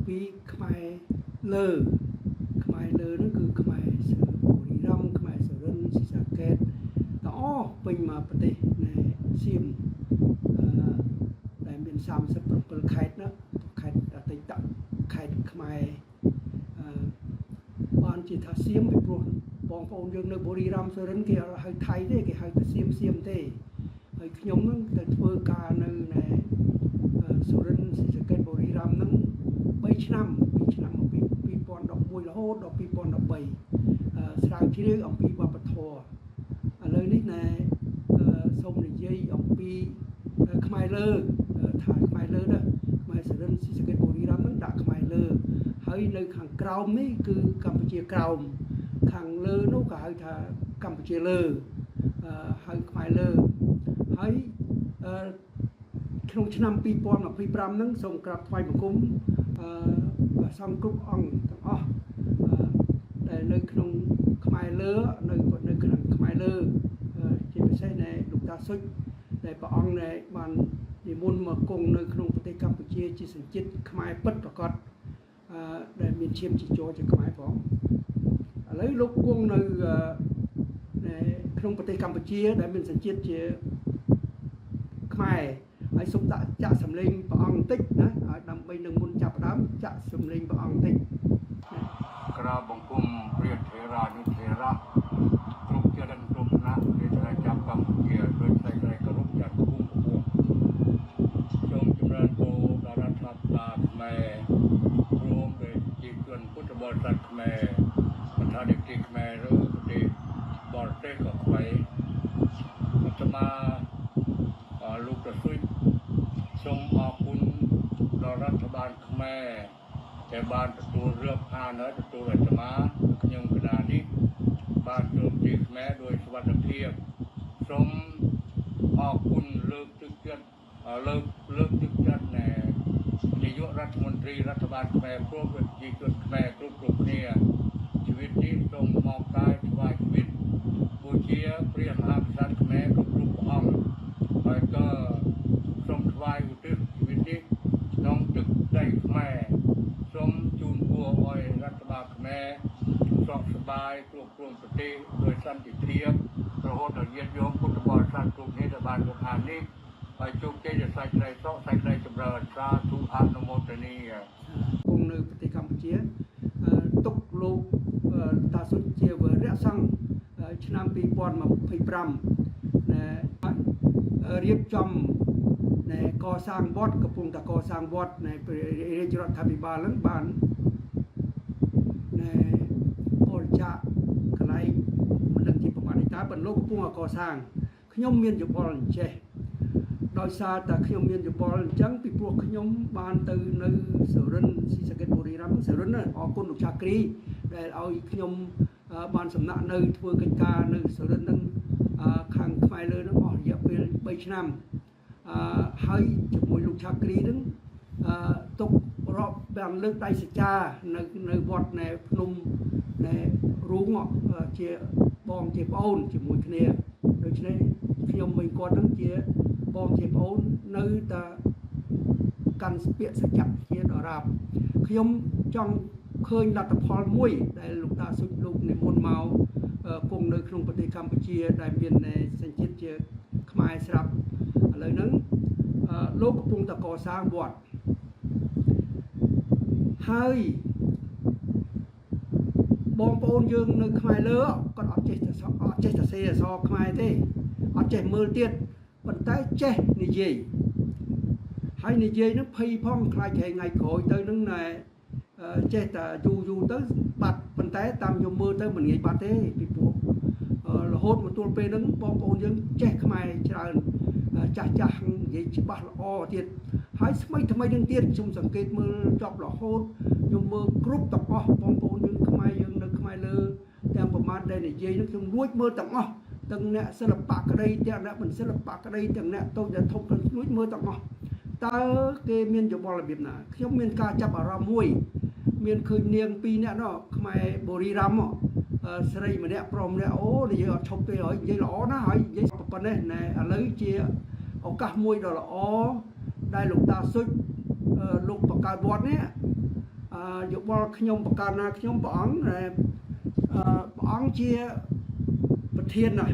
ពីខ្មែរលើខ្មែរលើហ្នឹងគឺខ្មែរបុរីរមខ្មែរសុរិនស៊ីសាកេតទាំងអស់ពេញមកប្រទេសនៃសៀមអឺដែលមាន37ខេត្តណាខេត្តអតីតខេត្តខ្មែរអឺបានជាថាសៀមពីព្រោះបងប្អូនយើងនៅបុរីរមសុរិនគេអត់ហៅថៃទេគេហៅតែសៀមសៀមទេហើយខ្ញុំហ្នឹងទៅធ្វើការនៅណែសុរិនស៊ីសាកេតបុរីរមហ្នឹង3ឆ្នាំពីឆ្នាំ2011រហូតដល់2013ស្រាវជ្រាវអំពីវប្បធម៌ឥឡូវនេះណែសូមនិយាយអំពីខ្មែរលើថាខ្មែរលើណាខ្មែរសុរិនស៊ីសាកេតបុរីរមហ្នឹងដាក់ខ្មែរលើហើយនៅខាងក្រោមនេះគឺកម្ពុជាក្រោមខាងលើនោះក៏ហៅថាកម្ពុជាលើហៅខ្មែរលើហើយក្នុងឆ្នាំ2025ហ្នឹងសូមក្រាបថ្វាយបង្គំអឺសង្ឃគ្រប់អង្គទាំងអស់ដែលនៅក្នុងខ្មែរលើនៅនៅក្នុងខ្មែរលើជាពិសេសនៃលោកតាសុចដែលព្រះអង្គដែលបាននិមន្តមកគង់នៅក្នុងប្រទេសកម្ពុជាជាសញ្ជាតិខ្មែរពិតប្រាកដអឺដែលមានឈាមជាជ័រជាខ្មែរផងឥឡូវលោកគង់នៅក្នុងប្រទេសកម្ពុជាដែលមានសញ្ជាតិជាខ្មែរហើយសូមដាក់ចាក់សម្លេងព្រះអង្គបន្តិចណាឲ្យដើម្បីនឹងមុនចាប់ផ្ដើមចាក់សម្លេងព្រះអង្គបន្តិច ក្រាបបង្គំព្រះថេរានុថេរៈគ្រប់ចរិនគ្រប់ថ្នាក់ព្រះរាជាកម្ពុជាដោយសេចក្តីគោរពយ៉ាងខ្ពង់ខ្ពស់សូមចម្រើនពរដល់រដ្ឋាភិបាលខ្មែរព្រមដោយជាជនពុទ្ធបរិស័ទខ្មែរប្រធានាធិបតីខ្មែរឬប្រទេសបរទេសក៏ខ្វៃអាត្មាលោកប្រសុយសូមអរគុណដល់រដ្ឋបាលខ្មែរដែលបានទទួលរឿងអានហើយទទួលអាត្មាខ្ញុំកណ្ដាលនេះបានចូលទីខ្មែរដោយសុវត្ថិភាពសូមអរគុណលើកទឹកចិត្តលើកលើកទឹកចិត្តណែនាយករដ្ឋមន្ត្រីរដ្ឋបាលខ្មែរព្រមប្រជាជនខ្មែរគ្រប់គ្រប់គ្នាជីវិតនេះសូមមកកាយថ្វាយជីវិតបូជាព្រះមហាក្សត្រខ្មែរគ្រប់គ្រប់ព្រះអង្គហើយក៏សូមថ្វាយឧទ្ទិសជីវិតនេះក្នុងទឹកដីខ្មែរសូមជូនពរឲ្យរដ្ឋបាលខ្មែរសុខសប្បាយគ្រប់គ្រងប្រទេសដោយសន្តិភាពរហូតដល់ញាតិញោមពុទ្ធបរិស័ទគ្រប់គ្នាដែលបានលោកអាននេះហើយជោគជ័យដោយសេចក្តីសុខសេចក្តីចម្រើនសាធុអនុមោទនា គង់នៅប្រទេសកម្ពុជាទុកលោកតាសុជាវរៈសង្ឃឆ្នាំ2025ណែរៀបចំណែកសាងវត្តកំពុងតែកសាងវត្តណែរាជរដ្ឋាភិបាលហ្នឹងបានណែបរិច្ចាគកន្លែងមិនដឹងជាប្រមាណនេះតើប៉ុន្តែលោកកំពុងតែកសាងខ្ញុំមានយោបល់អញ្ចេះដោយសារតែខ្ញុំមានយោបល់អញ្ចឹងពីព្រោះខ្ញុំបានទៅនៅសុរិនស៊ីសាកេតបុរីរ៉ាំសុរិនអរគុណលោកឆាគ្រីដែលឲ្យខ្ញុំបានសំណាក់នៅធ្វើកិច្ចការនៅសុរិននឹងខាងខ្មែរលើនឹងអស់រយៈពេល3ឆ្នាំអឺហើយជាមួយលោកឆាគ្រីនឹងអឺទុករាប់បានលើកដៃសច្ចានៅនៅវត្តណែភ្នំណែរូងជាបងជាប្អូនជាមួយគ្នាដូច្នេះខ្ញុំវិញគាត់នឹងជាបងជាប្អូននៅតែកាន់ពាក្យសច្ចៈជាដរាបខ្ញុំចង់ឃើញលទ្ធផលមួយដែលលោកតាសុចលោកនិមន្តមកគង់នៅក្នុងប្រទេសកម្ពុជាដែលមានសញ្ជាតិជាខ្មែរស្រាប់ឥឡូវហ្នឹងលោកកំពុងតែកសាងវត្តហើយបងប្អូនយើងនៅខ្មែរលើគាត់អត់ចេះអត់ចេះសរសេរអក្សរខ្មែរទេអត់ចេះមើលទៀតប៉ុន្តែចេះនិយាយហើយនិយាយនឹងភ័យផងខ្លាចថ្ងៃក្រោយទៅនឹងណែចេះតែយូរយូរទៅបាត់ប៉ុន្តែតាមខ្ញុំមើលទៅមិនងាយបាត់ទេពីព្រោះរហូតមកទល់ពេលហ្នឹងបងប្អូនយើងចេះខ្មែរច្រើនចាស់ចាស់និយាយច្បាស់ល្អទៀតហើយថ្មីថ្មីនឹងទៀតខ្ញុំសង្កេតមើលចប់រហូតខ្ញុំមើលគ្រប់ទាំងអស់បងប្អូនយើងខ្មែរយើងនៅខ្មែរលើទាំងប្រមាណដែលនិយាយនឹងខ្ញុំលួចមើលទាំងអស់ទាំងអ្នកសិល្បៈក្តីទាំងអ្នកមិនសិល្បៈក្តីទាំងអ្នកតូចអ្នកធំខ្ញុំលួចមើលទាំងអស់តើគេមានយោបល់របៀបណាខ្ញុំមានការចាប់អារម្មណ៍មួយមានឃើញនាងពីរនាក់នោះខ្មែរបុរីរ៉ាំស្រីម្នាក់ប្រុសម្នាក់អូនិយាយអត់ឈប់ទេហើយនិយាយល្អណាស់ហើយនិយាយប៉ុណ្ណេះណែឥឡូវជាឱកាសមួយដ៏ល្អដែលលោកតាសុចលោកបង្កើតវត្តនេះ យោបល់ខ្ញុំបកាណាខ្ញុំព្រះអង្គដែលព្រះអង្គជាប្រធានណា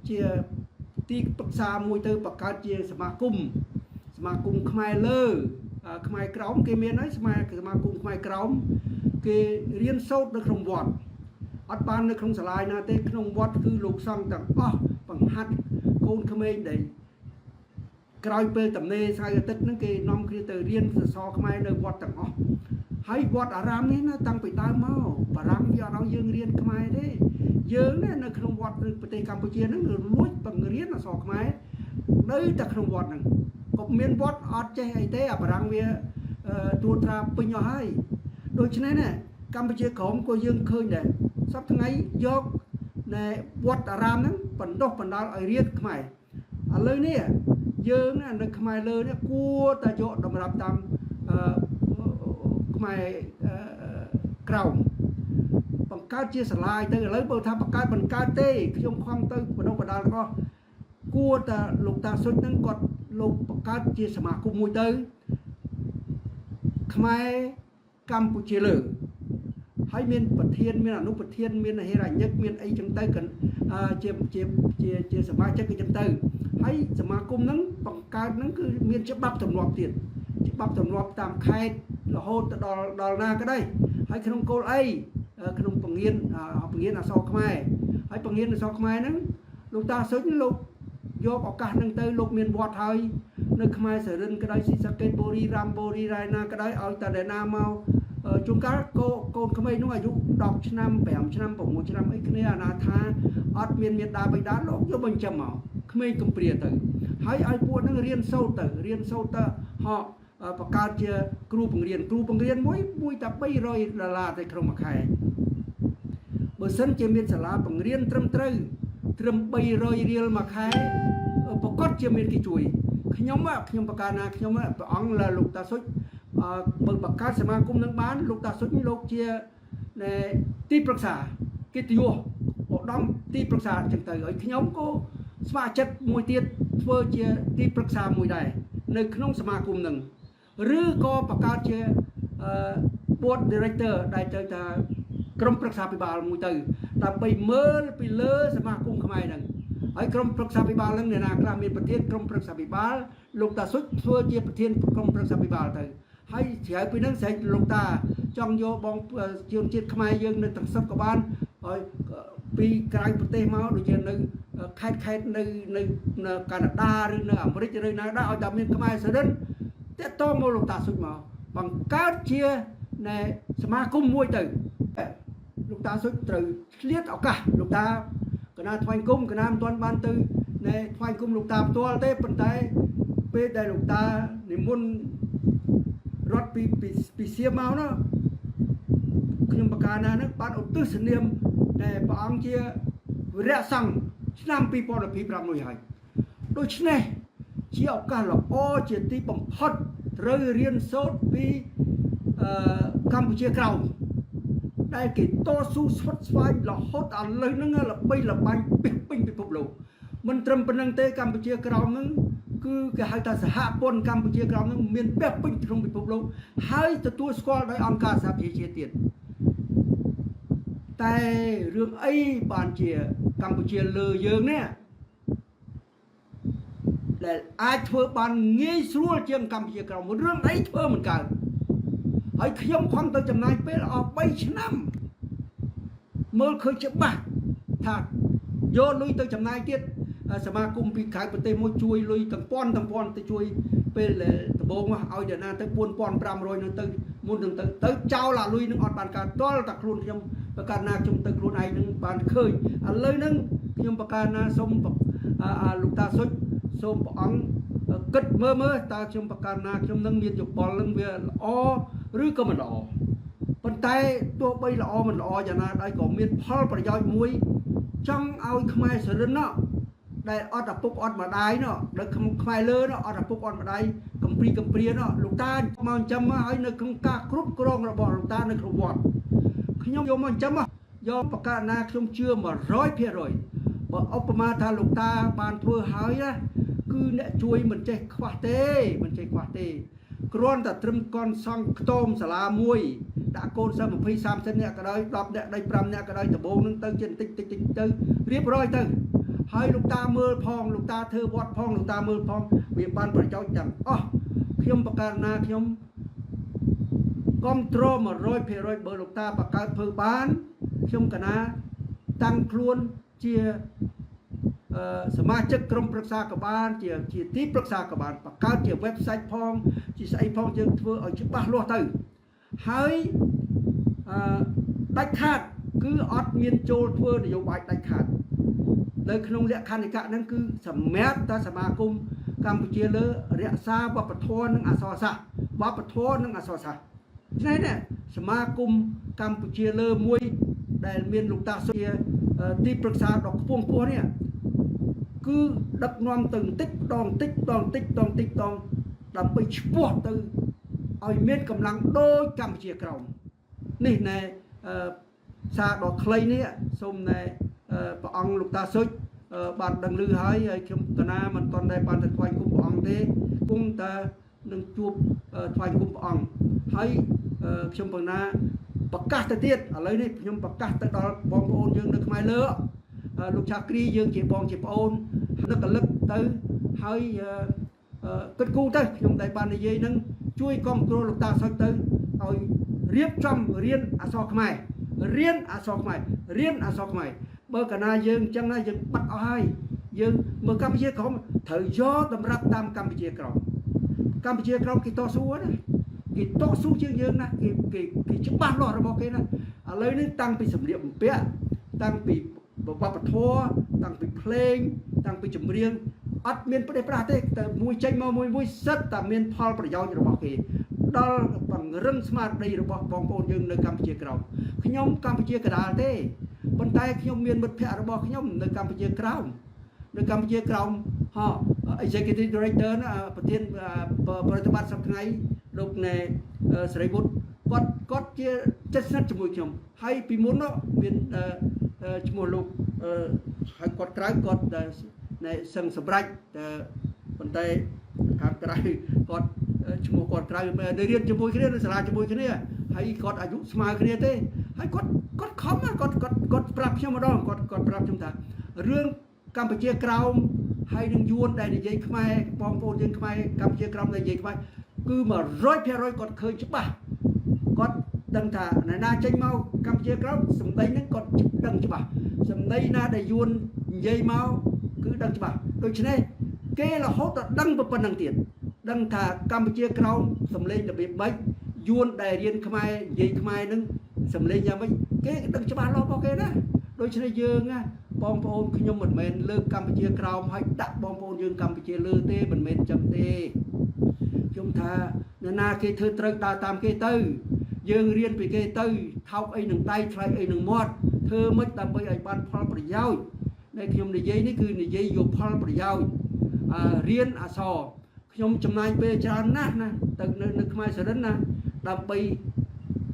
ជាទីប្រឹក្សាមួយទៅបង្កើតជាសមាគមសមាគមខ្មែរលើខ្មែរក្រោមគេមានហើយសមាសមាគមខ្មែរក្រោមគេរៀនសូត្រនៅក្នុងវត្តអត់បាននៅក្នុងសាលាណាទេក្នុងវត្តគឺលោកសង្ឃទាំងអស់បង្ហាត់កូនក្មេងដែលក្រោយពេលតំណេសៅរ៍អាទិត្យហ្នឹងគេនាំគ្នាទៅរៀនសរសរខ្មែរនៅវត្តទាំងអស់ហើយវត្តអារាមនេះណាតាំងពីដើមមកបារាំងវាអត់ឲ្យយើងរៀនខ្មែរទេយើងនេះនៅក្នុងវត្តនៅប្រទេសកម្ពុជាហ្នឹងលួចបង្រៀនអក្សរខ្មែរនៅតែក្នុងវត្តហ្នឹងក៏មានវត្តអត់ចេះអីទេអាបារាំងវាត្រួតត្រាពេញអស់ហើយដូច្នេះណាកម្ពុជាក្រមក៏យើងឃើញដែរសប្តាហ៍ថ្ងៃយកណែវត្តអារាមហ្នឹងបណ្ដុះបណ្ដាលឲ្យរៀនខ្មែរឥឡូវនេះយើងនៅខ្មែរលើនេះគួរតែយកតម្រាប់តាមអឺខ្មែរក្រោមបង្កើតជាសាលាទៅឥឡូវបើថាបង្កើតបង្កើតទេខ្ញុំខំទៅបណ្ដុះបណ្ដាលរបស់គួរតែលោកតាសុចហ្នឹងគាត់លោកបង្កើតជាសមាគមមួយទៅខ្មែរកម្ពុជាលើហើយមានប្រធានមានអនុប្រធានមានហេរញ្ញិកមានអីចឹងទៅជាជាជាជាសមាជិកអីចឹងទៅហើយសមាគមហ្នឹងបង្កើតហ្នឹងគឺមានច្បាប់ទម្លាប់ទៀតច្បាប់ទម្លាប់តាមខេត្តរហូតទៅដល់ដល់ណាក៏ដែរហើយក្នុងគោលអីក្នុងពងៀនពងៀនអក្សរខ្មែរហើយពងៀនអក្សរខ្មែរហ្នឹងលោកតាសុញលោកយកឱកាសហ្នឹងទៅលោកមានវត្តហើយនៅខ្មែរសរិនក៏ដោយស៊ីសាកេតបូរីរ៉ាំបូរីរ៉ៃណាក៏ដោយឲ្យតែណាមកជួនកាលកូនកូនក្មេងនោះអាយុ10ឆ្នាំ5ឆ្នាំ6ឆ្នាំអីគ្នាអាណាថាអត់មានមេដាបិតាលោកយកបញ្ចាំមកក្មេងកំព្រាទៅហើយឲ្យពួកហ្នឹងរៀនសូត្រទៅរៀនសូត្រទៅហកបង្កើតជាគ្រូបង្រៀនគ្រូបង្រៀនមួយមួយតែ300ដុល្លារតែក្នុងមួយខែបើសិនជាមានសាលាបង្រៀនត្រឹមត្រូវត្រឹម300រៀលមួយខែប្រកាសជាមានគេជួយខ្ញុំខ្ញុំបកាណាខ្ញុំព្រះអង្គលោកតាសុចបើបង្កើតសមាគមនឹងបានលោកតាសុចលោកជាទីប្រឹក្សាកិត្តិយសឧត្តមទីប្រឹក្សាអញ្ចឹងទៅឲ្យខ្ញុំក៏ស្ម័គ្រចិត្តមួយទៀតធ្វើជាទីប្រឹក្សាមួយដែរនៅក្នុងសមាគមនឹងឬក៏បង្កើតជា board director ដែលទៅថាក្រុមប្រឹក្សាភិបាលមួយទៅដើម្បីមើលពីលើសមាគមខ្មែរហ្នឹងហើយក្រុមប្រឹក្សាភិបាលហ្នឹងអ្នកណាខ្លះមានប្រធានក្រុមប្រឹក្សាភិបាលលោកតាសុចធ្វើជាប្រធានក្រុមប្រឹក្សាភិបាលទៅហើយក្រៅពីហ្នឹងស្រេចលោកតាចង់យកបងជនជាតិខ្មែរយើងនៅទាំងស្រុកក៏បានហើយពីក្រៅប្រទេសមកដូចជានៅខេត្តខេត្តនៅនៅកាណាដាឬនៅអាមេរិកឬណាដែរឲ្យតែមានខ្មែរសរិនតាក់ទងមកលោកតាសុចមកបង្កើតជាណែសមាគមមួយទៅលោកតាសុចត្រូវឆ្លៀតឱកាសលោកតាកណាថ្វាយគុំកណាមិនទាន់បានទៅណែថ្វាយគុំលោកតាផ្ទាល់ទេប៉ុន្តែពេលដែលលោកតានិមន្តរត់ពីពីសៀមមកនោះខ្ញុំបកាណានឹងបានឧទ្ទិសនាមដែលព្រះអង្គជាវិរៈសង្ឃឆ្នាំ2025នោះហើយដូច្នេះជាឱកាសល្អជាទីបំផុតត្រូវរៀនសូត្រពីកម្ពុជាក្រោមដែលគេតស៊ូស្វិតស្វាញរហូតឥឡូវហ្នឹងល្បីល្បាញពេញពិភពលោកមិនត្រឹមប៉ុណ្្នឹងទេកម្ពុជាក្រោមហ្នឹងគឺគេហៅថាសហព័ន្ធកម្ពុជាក្រោមហ្នឹងមានពាសពេញក្នុងពិភពលោកហើយទទួលស្គាល់ដោយអង្គការសហប្រជាជាតិទៀតតែរឿងអីបានជាកម្ពុជាលើយើងនេះដែលអាចធ្វើបានងាយស្រួលជាងកម្ពុជាក្រោមរឿងអីធ្វើមិនកើតហើយខ្ញុំខំទៅចំណាយពេលអស់3ឆ្នាំមើលឃើញច្បាស់ថាយកលុយទៅចំណាយទៀតសមាគមពីក្រៅប្រទេសមួយជួយលុយទាំងពាន់ទាំងពាន់ទៅជួយពេលដំបូងឲ្យដល់ណាទៅ4500នឹងទៅមុននឹងទៅទៅចោលអាលុយនឹងអត់បានការតល់តែខ្លួនខ្ញុំប្រកាសណាខ្ញុំទៅខ្លួនឯងនឹងបានឃើញឥឡូវហ្នឹងខ្ញុំប្រកាសណាសូមលោកតាសុចសូមព្រះអង្គគិតមើលមើលតើខ្ញុំប្រកាសណាខ្ញុំនឹងមានយោបល់នឹងវាល្អឬក៏មិនល្អប៉ុន្តែទោះបីល្អមិនល្អយ៉ាងណាដែរក៏មានផលប្រយោជន៍មួយចង់ឲ្យខ្មែរសរិនណដែលអត់ឪពុកអត់ម្ដាយណនៅខ្មែរលើណអត់ឪពុកអត់ម្ដាយកំព្រីកំព្រាណលោកតាមកចិញ្ចឹមឲ្យនៅក្នុងការគ្រប់គ្រងរបស់លោកតានៅក្នុងវត្តខ្ញុំយកមកចិញ្ចឹមយកប្រកាសណាខ្ញុំជឿ100%បើឧបមាថាលោកតាបានធ្វើហើយណាគឺអ្នកជួយមិនចេះខ្វះទេមិនចេះខ្វះទេ គ្រាន់តែត្រឹមកនសង់ខ្ទមសាលាមួយដាក់កូនសិស្ស20 30នាក់ក៏ដោយ10នាក់ដោយ5នាក់ក៏ដោយដំបូងនឹងទៅជាបន្តិចតិចតិចទៅរៀបរយទៅហើយលោកតាមើលផងលោកតាធ្វើវត្តផងលោកតាមើលផងវាបានប្រយោជន៍ទាំងអស់ខ្ញុំបកករណាខ្ញុំគ្រប់គ្រង100%បើលោកតាបកើតធ្វើបានខ្ញុំកណាតាំងខ្លួនជាសមាជិកក្រុមប្រឹក្សាក៏បានជាទីប្រឹក្សាក៏បានបង្កើតជា website ផងជាស្អីផងយើងធ្វើឲ្យច្បាស់លាស់ទៅហើយអឺដាច់ខាតគឺអត់មានចូលធ្វើនយោបាយដាច់ខាតនៅក្នុងលក្ខន្តិកៈហ្នឹងគឺសម្រាប់តែសមាគមកម្ពុជាលើរក្សាវប្បធម៌និងអក្សរសាស្ត្រវប្បធម៌និងអក្សរសាស្ត្រនេះណាសមាគមកម្ពុជាលើមួយដែលមានលោកតាសុជាទីប្រឹក្សាដ៏ខ្ពង់ខ្ពស់នេះគឺដឹកនាំទៅបន្តិចម្ដងតិចម្ដងតិចម្ដងតិចម្ដងដើម្បីឈ្មោះទៅឲ្យមានកម្លាំងដូចកម្ពុជាក្រោមនេះណែសារដ៏ខ្លីនេះសូមណែព្រះអង្គលោកតាសុចបានដឹងឮហើយហើយខ្ញុំកណាមិនតន់ដែរបានទៅថ្វាយគុំព្រះអង្គទេគង់តែនឹងជួបថ្វាយគុំព្រះអង្គហើយខ្ញុំបងណាប្រកាសទៅទៀតឥឡូវនេះខ្ញុំប្រកាសទៅដល់បងប្អូនយើងនៅខ្មែរលើលោកឆាគ្រីយើងជាបងជាប្អូននឹកលឹកទៅហើយគិតគូរទៅខ្ញុំដែលបាននិយាយនឹងជួយគ្រប់គ្រងលោកតាសុចទៅឲ្យរៀបចំរៀនអក្សរខ្មែររៀនអក្សរខ្មែររៀនអក្សរខ្មែរបើកាលណាយើងអញ្ចឹងណាយើងបាត់អស់ហើយយើងមើលកម្ពុជាក្រមត្រូវយកតម្រាប់តាមកម្ពុជាក្រមកម្ពុជាក្រមគេតស៊ូណាគេតស៊ូជាងយើងណាគេគេគេច្បាស់លាស់របស់គេណាឥឡូវនេះតាំងពីសម្លៀកបំពាក់តាំងពីវប្បធម៌តាំងពីភ្លេងតាំងពីចម្រៀងអត់មានប្រទេសប្រាស់ទេតែមួយចេញមកមួយមួយសិតតែមានផលប្រយោជន៍របស់គេដល់ពង្រឹងស្មារតីរបស់បងប្អូនយើងនៅកម្ពុជាក្រោមខ្ញុំកម្ពុជាកដាលទេប៉ុន្តែខ្ញុំមានមិត្តភ័ក្តិរបស់ខ្ញុំនៅកម្ពុជាក្រោមនៅកម្ពុជាក្រោមហោ Executive Director ណាប្រធានប្រតិបត្តិសប្តាហ៍ថ្ងៃលោកណែសេរីវុឌ្ឍគាត់គាត់ជាចិត្តស្និទ្ធជាមួយខ្ញុំហើយពីមុននោះមានឈ្មោះលោកហើយគាត់ក្រៅគាត់ណែសឹងសម្រេចតែប៉ុន្តែខាងក្រៅគាត់ឈ្មោះគាត់ក្រៅនៅរៀនជាមួយគ្នានៅសាលាជាមួយគ្នាហើយគាត់អាយុស្មើគ្នាទេហើយគាត់គាត់ខំគាត់គាត់គាត់ប្រាប់ខ្ញុំម្ដងគាត់គាត់ប្រាប់ខ្ញុំថារឿងកម្ពុជាក្រោមហើយនឹងយួនដែលនិយាយខ្មែរបងប្អូនយើងខ្មែរកម្ពុជាក្រោមដែលនិយាយខ្មែរគឺ100%គាត់ឃើញច្បាស់គាត់ដឹងថាអ្នកណាចេញមកកម្ពុជាក្រោមសម្ដីហ្នឹងគាត់ដឹងច្បាស់សម្ដីណាដែលយួននិយាយមកគឺដឹងច្បាស់ដូច្នេះគេរហូតដល់ដឹងប៉ុណ្្នឹងទៀតដឹងថាកម្ពុជាក្រោមសម្លេងរបៀបម៉េចយួនដែលរៀនខ្មែរនិយាយខ្មែរហ្នឹងសម្លេងយ៉ាងម៉េចគេដឹងច្បាស់លាស់របស់គេណាដូច្នេះយើងណាបងប្អូនខ្ញុំមិនមែនលើកកម្ពុជាក្រោមឲ្យដាក់បងប្អូនយើងកម្ពុជាលើទេមិនមែនចឹងទេខ្ញុំថានរណាគេធ្វើត្រូវដើរតាមគេទៅយើងរៀនពីគេទៅថោកអីនឹងដៃថ្លៃអីនឹងមាត់ធ្វើម៉េចដើម្បីឲ្យបានផលប្រយោជន៍ដែលខ្ញុំនិយាយនេះគឺនិយាយយកផលប្រយោជន៍រៀនអក្សរខ្ញុំចំណាយពេលច្រើនណាស់ណាទៅនៅខ្មែរសរិនណាដើម្បី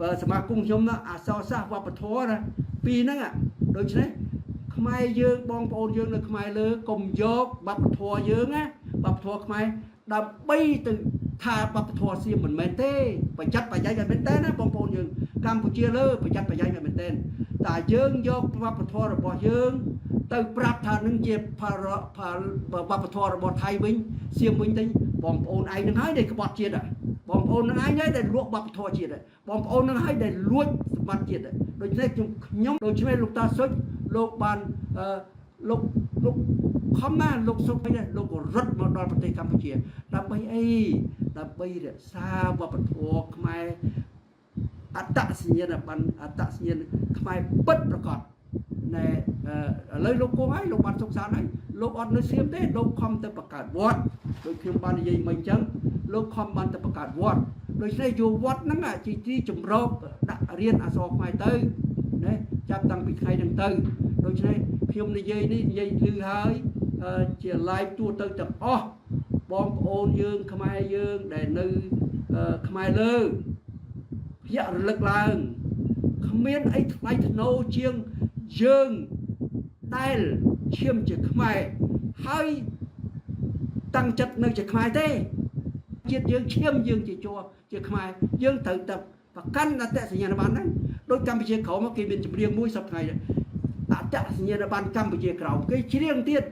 បើសមាគមខ្ញុំណាអក្សរសាស្ត្រវប្បធម៌ណាពីរហ្នឹងដូច្នេះខ្មែរយើងបងប្អូនយើងនៅខ្មែរលើកុំយកវប្បធម៌យើងណាវប្បធម៌ខ្មែរដើម្បីទៅថាវប្បធម៌សៀមមិនមែនទេប្រយ័ត្នប្រយែងឲ្យមែនទេណាបងប្អូនយើងកម្ពុជាលើប្រយ័ត្នប្រយែងឲ្យមែនទេតែយើងយកវប្បធម៌របស់យើងទៅប្រាប់ថានឹងជាវប្បធម៌របស់ថៃវិញសៀមវិញទៅបងប្អូនឯងនឹងហើយដែលក្បត់ជាតិបងប្អូននឹងឯងហើយដែលលក់វប្បធម៌ជាតិបងប្អូននឹងហើយដែលលួចសម្បត្តិជាតិដូច្នេះខ្ញុំខ្ញុំដូច្នេះលោកតាសុចលោកបានលោកលោកខំណាលោកសុខអីលោករត់មកដល់ប្រទេសកម្ពុជាដើម្បីអីដើម្បីរក្សាវប្បធម៌ខ្មែរអត្តសញ្ញាណប័ណ្ណអត្តសញ្ញាណខ្មែរពិតប្រកបណែឥឡូវលោកគង់ហើយលោកបានសុខសាន្តហើយលោកអត់នៅសៀមទេលោកខំទៅបង្កើតវត្តដូចខ្ញុំបាននិយាយមិញអញ្ចឹងលោកខំបានទៅបង្កើតវត្តដូច្នេះយកវត្តហ្នឹងជាទីជំរកដាក់រៀនអក្សរខ្មែរទៅណាចាប់តាំងពីថ្ងៃហ្នឹងទៅដូច្នេះខ្ញុំនិយាយនេះនិយាយលឺហើយជា live ទូទៅទាំងអស់បងប្អូនយើងខ្មែរយើងដែលនៅខ្មែរលើភ្ញាក់រលឹកឡើងគ្មានអីថ្លៃថ្នូរជាងយើងដែលឈាមជាខ្មែរហើយតាំងចិត្តនៅជាខ្មែរទេ ជាតិយើងឈាមយើងជាជ័រជាខ្មែរយើងត្រូវតែប្រកាន់អត្តសញ្ញាណប័ណ្ណហ្នឹងដូចកម្ពុជាក្រោមគេមានចម្រៀងមួយសប្តាហ៍ថ្ងៃអត្តសញ្ញាណប័ណ្ណកម្ពុជាក្រោមគេច្រៀងទៀត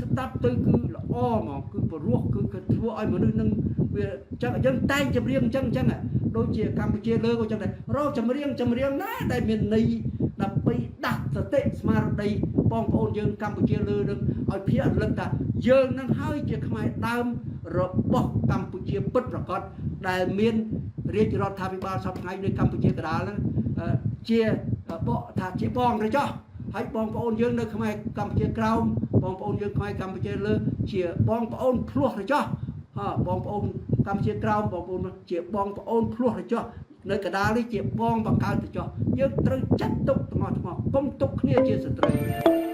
ស្ដាប់ទៅគឺល្អហ្មងគឺព្រោះគឺគឺធ្វើឲ្យមនុស្សនឹងវាចឹងយើងតែងចម្រៀងចឹងចឹងដូចជាកម្ពុជាលើក៏ចឹងដែររកចម្រៀងចម្រៀងណាដែលមានន័យដើម្បីដាស់សតិស្មារតីបងប្អូនយើងកម្ពុជាលើនឹងឲ្យភាគរលឹកថាយើងនឹងហើយជាខ្មែរដើមរបស់កម្ពុជាពិតប្រាកដដែលមានរាជរដ្ឋាភិបាលសពថ្ងៃនៅកម្ពុជាកណ្ដាលហ្នឹងជាបកថាជាបងទៅចោះហើយបងប្អូនយើងនៅខ្មែរកម្ពុជាក្រោមបងប្អូនយើងខ្មែរកម្ពុជាលើជាបងប្អូនភ្លោះទៅចោះហ៎បងប្អូនកម្ពុជាក្រោមបងប្អូនជាបងប្អូនភ្លោះទៅចោះនៅកណ្ដាលនេះជាបងបង្កើតទៅចោះយើងត្រូវចាត់ទុកទាំងអស់ទាំងអស់កុំទុកគ្នាជាសត្រូវ។